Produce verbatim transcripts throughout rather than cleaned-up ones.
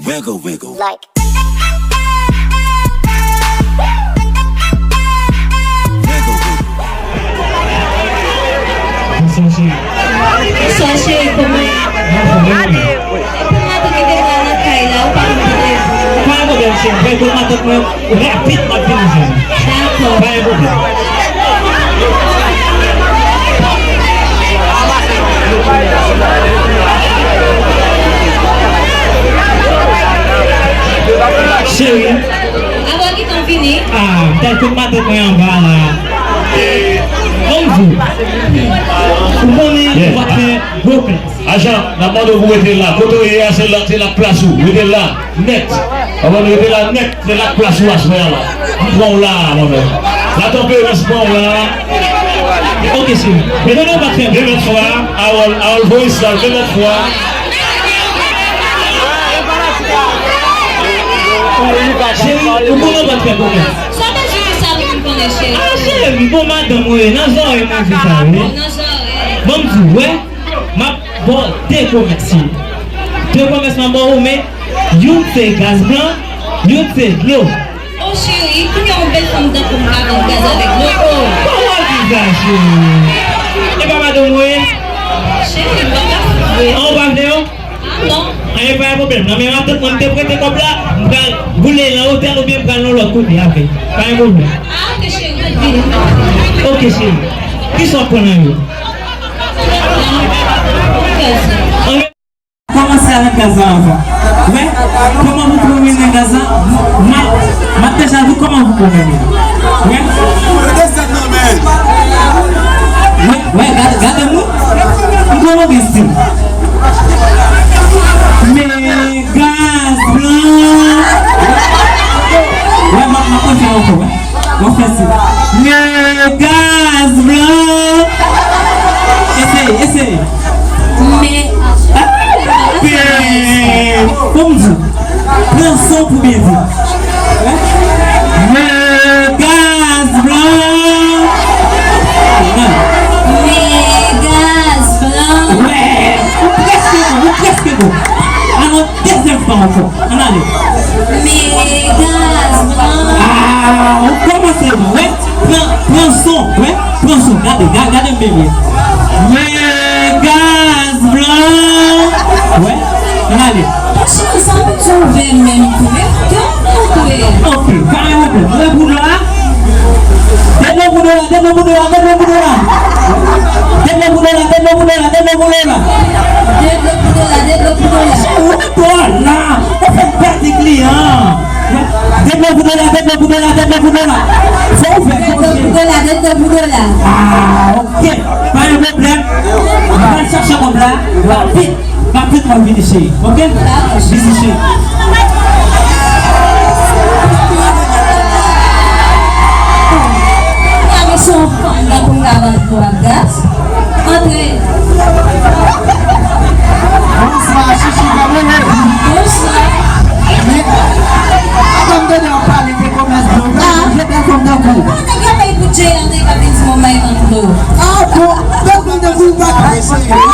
Wiggle, wiggle. Like. Wiggle, wiggle. Bonswa, cheri. Bonswa, cheri, kòman? Mwen anfòm, e ou menm? Epi matant ki te la nan kay la, ou pa konn kote. Pa gen pwoblèm, cheri. Mwen konn matant mwen rapid, m ap vin jwenn ou. Dakò. Pa gen pwoblèm. Cheri. Avan ki tan fini? Ah, tèl kout matant mwen anba la. Ban m di w. Ou konnen ou pa t fè gwo klas. Ajan, n ap mande w pou w rete la. Kote w ye a, se la, se la k plas ou. Rete la, nèt. Avan nou rete la nèt, se la k plas ou aswè a la. M pran w la, mwen menm. La tanperans pran w la. Ok, cheri. Mezanmi, ou pa t fè. Demen fwa, Harold, Harold voye sa, demen fwa. Cheri, ou konnen ou pa t fè komès. Sa vle di ki sa pou m konnen, cheri? Ah, cheri, bon madanm ou ye, nan zòrèy mwen di sa, wi. Nan zòrèy. Ban m di w, wè, m ap ba w de komès, cheri. De komès m ap ba w, men youn se gaz blan, youn se dlo. O cheri, kounye a yon bèl fanm tankou m ka vann gaz avèk dlo? Oh! Kòman w ap di sa, cheri? E pa madanm ou ye? Cheri, m pa ka fout vre. An, ou pa vle yo? Ah, non. Anyen, pa gen pwoblèm. Nan men matant mwen, m te prete kòb la, m pral boule l nan otèl oubyen m pral nan lòt kote avè l. Pa gen pwoblèm. Ah, ok, cheri, mwen vini. Ok, cheri. Kisa w ap pran nan yo? Anyen. Kòmanse avèk gaz la anvan. Wè, kòman pou pran mennen gaz la? M ap, m ap deja di w kòman pou pran mennen. Wè. Wè, wè, gade, gade nou. M konnen w gen stil. Men gaz blan. Wè, m ap, m ap refè ankò, wè. Bon, mèsi. Men gaz blan. Eseye, eseye. Men. Ah, men. Fò m di. Pran san pou byen di. Men gaz blan. Men gaz blan. Wè. Ou prèske bon, ou prèske bon. Alò, dezyèm fwa ankò. Ann ale. Men gaz blan. Ah, ou kòmanse bon, wè. Pran, pran son, wè. Pran son. Gade, ga-, gade m byen byen. Men gaz blan. Wè. Ann ale. Monchè, sa vle di w ouvè l menm tou, men kè w montre. Ok, pa gen pwoblèm. Ou wè boudò a? Debloke boudò la, debloke boudò la, debloke boudò la. Debloke boudò la, debloke boudò la, debloke boudò la. Debloke boudò la, debloke boudò la. Ou boudò la, ou fè pèdi kliyan. Debloke boudò la, debloke boudò la, debloke boudò la. Fò ou fè. Debloke boudò la, debloke boudò la. Ah, ok. Pa gen pwoblèm. M pral chèche kòb la. Rapid. Rapid, m ap vini, cheri. Ok? Dakò. Vini, cheri. Kòman se yon fanm nan pou m ka vann pou m ap gaz? Antre. Bonswa, Chichi, kòman w ye? Bonswa. Men, avan m tande w ap pale de komès dlo, w ap manje bèl fanm tankou w. Bon, nèg yo peye pou Jay Andre k ap vin di mwen bay vann dlo. Ah, bon, bèl fanm tankou w pa ka.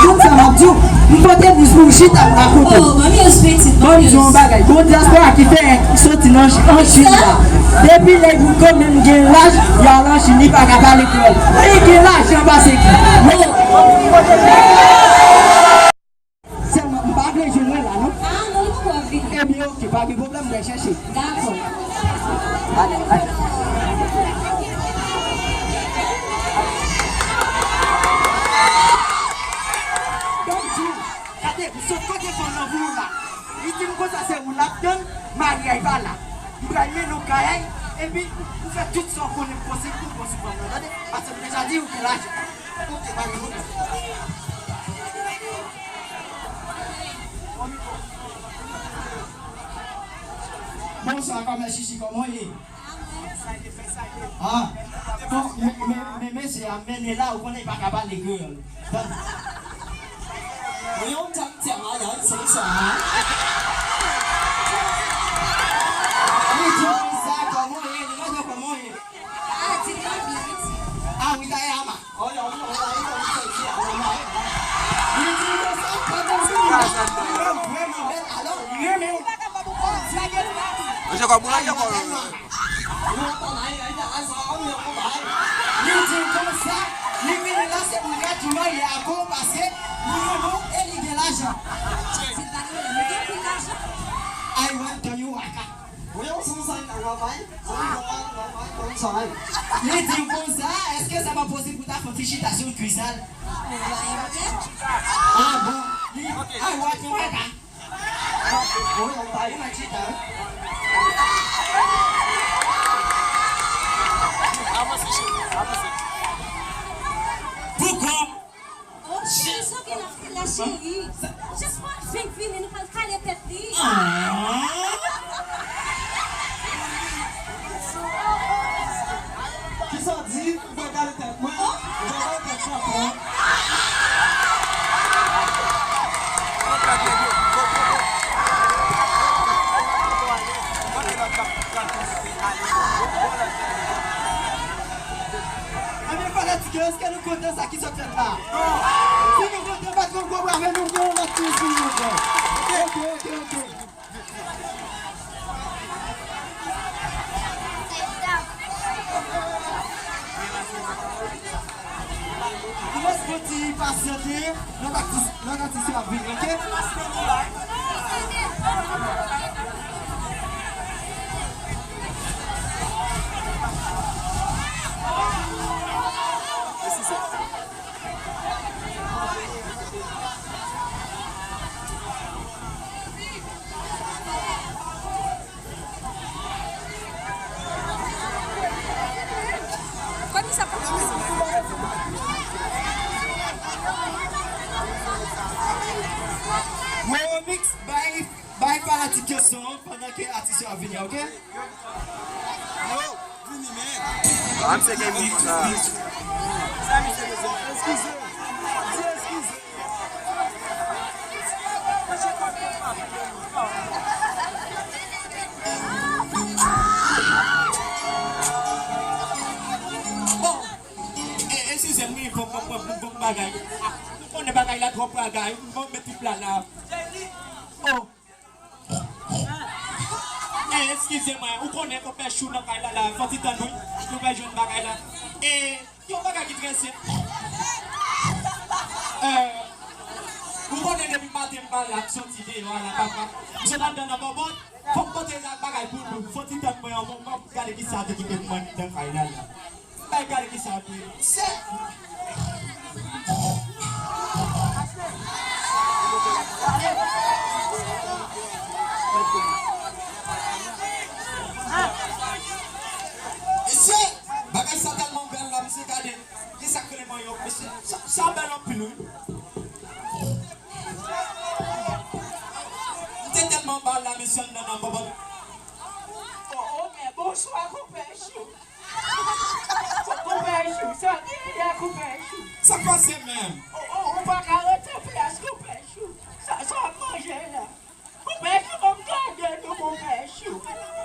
Konn sa m ap di w. M pote bous pou w chita, m rakonte w. Oh, ban m yon ti pitit, ban m yon bagay. Gon dyaspora ki fè, ki soti nan Ch-, an Chin la. Depi lè Rico menm gen laj, y al an Chin, li pa ka pale kreyòl. Li gen lajan pase ki. Sèlman, m pa vle jwenn mwen la, non. Ah, non, li poko ap vini. Ebyen, ok, pa gen pwoblèm, mwen chèche. Dakò. Donk, di, gade, m sot kote fanm nan pou ou la. Li di m konsa se ou l ap tann, maryaj pa la. M pral mennen w kay, epi ou fè tout sa w konnen posib pou w pran sou fanm nan, tande? Paske m deja di ou gen lajan. Ok, pa gen pwoblèm. Bonswa, kòman Chichi, kòman w ye? Ah, bon, men, men, men mesye a mennen la, ou konnen li pa ka pale kreyòl. Bon. Mwen yon tèm tèm a, y a yon sèl sa. Li di konsa, kòman w ye? Li mande w kòman w ye? Ah, di l pa byen, wi. Ah, wi, ta ye ama. Oh, non, non, non, non, non, non, non, non. Li di konsa, pandan se li vrèman bèl, alò, li renmen w. Li di konsa, li vini la se pou gad jouman li a gwo pase, li renmen w e li gen lajan. Li gen pil lajan. I want to you waka. Wi, ou son sa travay. Li di konsa, èske sa pa posib pou ta fè yon ti chita sou kwi sa? Ah bon. Li, I want to waka. Wi, yon pa yon chita. Avanse, cheri, avanse. Poukò? Oh, cheri, sa gen nan fè la, cheri. Just pa fenk vini, nou pral kale tèt li. Kisa w di? Ou pral kale tèt mwen? Ou pral kale tèt sa pran? Ebyen, fanatik yo, èske nou kontan sa ki sot fèt la? Si nou kontan, bat yon gwo bravo, nou gen yon lòt ti sou nou ankò. Ok, ok, ok. Nou mèsi pou ti pasyante, lòt atis, lòt atis yo ap vini, ok? Mwen remix bay, bay fanatik yo son pandan ke atis yo ap vini, ok? Yo, vini, men. Ah, misye gen beat, sa. Sa misye bezwen. Eskize. Di eskize. Bon, e, eskize m, wi, fòk mwen pran pou bon bagay. Ah, nou konnen bagay la twòp bagay, m ban met tout la la. Oh. Eh, eskize mwen, ou konnen konpè Chou nan kay la la, fò ti tann wi, nou pral jwenn bagay la. E, yon bagay ki trè senp. Eh, ou konnen depi maten m pa la, m soti deyò a la, papa. M sot anndan nan bòbòt, fò m pote bagay pou nou, fò ti tann mwen yon moman pou gade kisa te kite pou mwen anndan kay la la. Bay gade kisa l ap ye. Se Mesye, bagay sa tèlman bèl la, mesye, gade. Kisa k rele manyòk, mesye? Sa, sa bèl anpil, wi. M te tèlman ba la, mesye, anndan nan bòbòt. Oh, oh, men bonswa, konpè Chou. Konpè Chou, sa genyen la, konpè Chou? Sa k pase menm? Ou, ou, ou pa ka rete plas, konpè Chou. Sa, sa w ap manje la? Konpè Chou, ban m gade nou, konpè Chou.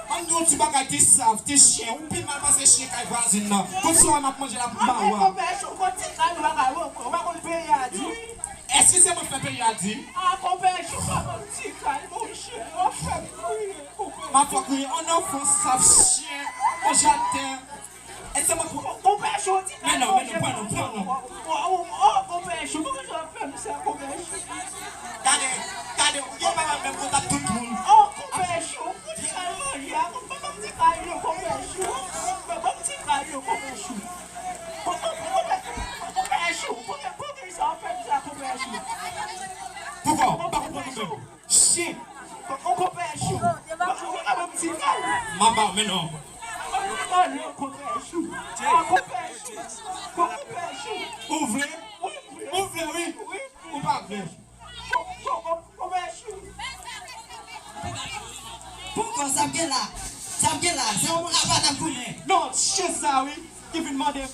Ban m di w yon ti bagay, ti sav, ti chen. Ou pi mal pase chen kay vwazin nan. Kote sa w wè m ap manje la pou m ba w a? Konpè Chou, kote ti kay nou pa ka wè ankò? Ou pa konn peyi a di? Èske se mwen k fè peyi a di? Ah, konpè Chou, pa ban m ti kay, monchè. W ap fè m kriye. M ap fè w kriye. An anfan sav chen, manje atè. E se mwen pou... Konpè Chou, ti kay manje. Men non, men non, pran non, pran non. Oh, oh, oh, konpè Chou, poukisa w ap fè m sa, konpè Chou? Gade, gade, ou gen bagay menm kontak tout moun. Oh, konpè Chou, pou ti kay manje a, konpè, ban m ti kay yo, konpè Chou. Ban m ti kay yo, konpè Chou. Konpè, konpè, konpè Chou, poukisa w ap fè m sa, konpè Chou? Poukò? M pa konprann ou menm. Chen! Ou konpè Chou. Ou ka ban m ti kay? M ap ba w, men non. Konpè Chou. Konpè Chou. Konpè Chou. Ou vle? Wi, m vle. Ou vle, wi. Wi. Ou pa vle. Konpè Chou. Poukò sa ap gen la? Sa ap gen la? Se yon apa n ap goumen. Non, chen sa, wi. Ki vin mande,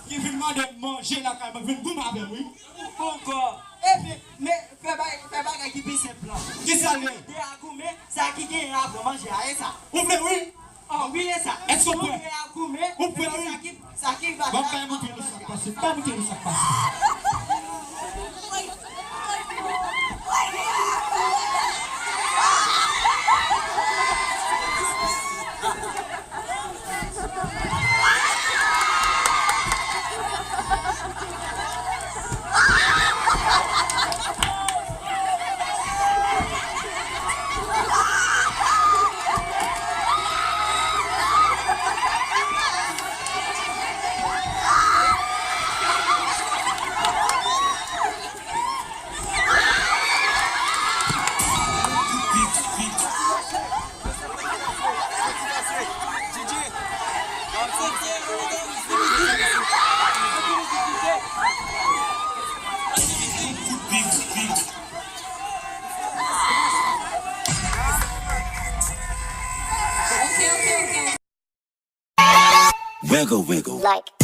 ki vin mande manje lakay mwen, vin goumen avè m, wi. Poukò? Epi, men, fè bay, fè bagay ki pi senp lan. Kisa l ye? De a goumen, sa ki genyen a pran manje a, e sa? Ou vle, wi? Oh, wi, e sa. Èske w prè? De a goumen, ou prè, wi? Sa ki, sa ki... Ban m bay montre nou sa k pase. Bay montre nou sa k pase. Wiggle, wiggle. Like.